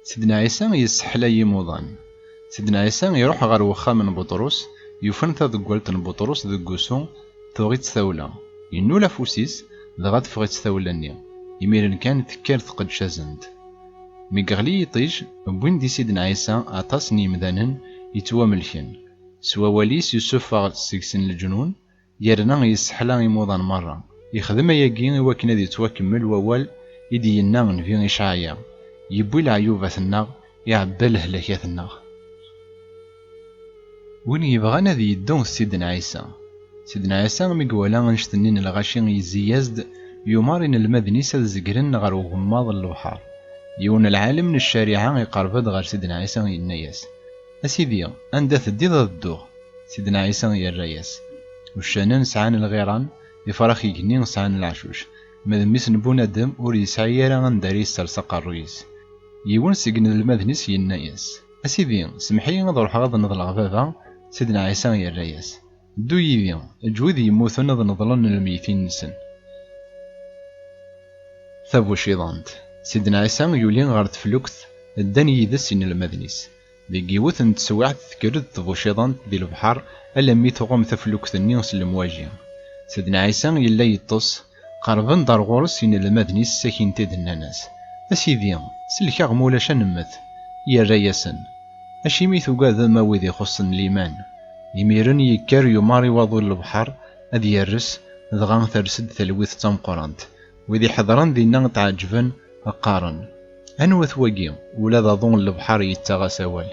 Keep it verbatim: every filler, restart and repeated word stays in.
Sidna Ɛisa yesseḥlay imuḍan. Sidna Ɛisa iruḥ ɣer wexxam n Buṭrus, yufan taḍeggalt n Buṭrus deg wusu, tuɣ-itt tawla. Yennul afus-is, dɣa teffeɣ-itt tawla-nni. Imiren kan tekker tqeddec-asen-d. Mi yeɣli yiṭij, wwin-d i Sidna Ɛisa aṭas n yemdanen yettwamelken. S wawal-is yessufeɣ seg-sen leǧnun, yerna yesseḥla imuḍan merra. Yexdem ayagi i wakken ad yettwakemmel wawal i d-yenna Nnbi Icɛaya: "Yewwi leɛyubat-nneɣ, iɛebba lehlakat-nneɣ." Win yebɣan ad yeddu d Sidna Ɛisa. Sidna Ɛisa, mi iwala annect-nni n lɣaci, yezzi-yas-d, yumar inelmaden-is ad zegren ɣer ugemmaḍ n lebḥer. Yiwen n lɛalem n ccariɛa iqerreb-d ɣer Sidna Ɛisa, yenna-yas: "A Sidi, anda teddiḍ ad dduɣ?" Sidna Ɛisa yerra-yas: "Uccanen sɛan lɣiran, ifrax igenni sɛan leɛcuc, ma d mmi-s n bunadem ur yesɛi ara anda ara yessers aqerruy-is." Yiwen seg inelmaden-is yenna-yas: "A Sidi, semmeḥ-iyi ad ruḥeɣ ad neḍleɣ baba." Sidna Ɛisa yerra-yas: "Ddu yid-i, eǧǧ wid yemmuten ad neḍlen lmeyytin-nsen." Tabuciḍant. Sidna Ɛisa yuli ɣer teflukt, ddan yid-s inelmaden-is. Deg yiwet n teswiɛt, tekker-d tbuciḍant di lebḥer, alammi tuɣem taflukt-nni s lemwaji. Sidna Ɛisa yella yeṭṭes, qerrben-d ar ɣur-s inelmaden-is, ssakin-t-id, nnan-as: "A Sidi, sellek-aɣ, ma ulac ad nemmet." Yerra-yasen: "Acimi tugadem, a wid ixuṣṣen liman?" Imiren yekker yumar i waḍu n lebḥer ad yerres, dɣa ters-d talwit d tameqqrant. Wid iḥedṛen dinna tɛeǧben, qqaren: "Anwa-t wagi? Ula d aḍu n lebḥer yettaɣ-as awal."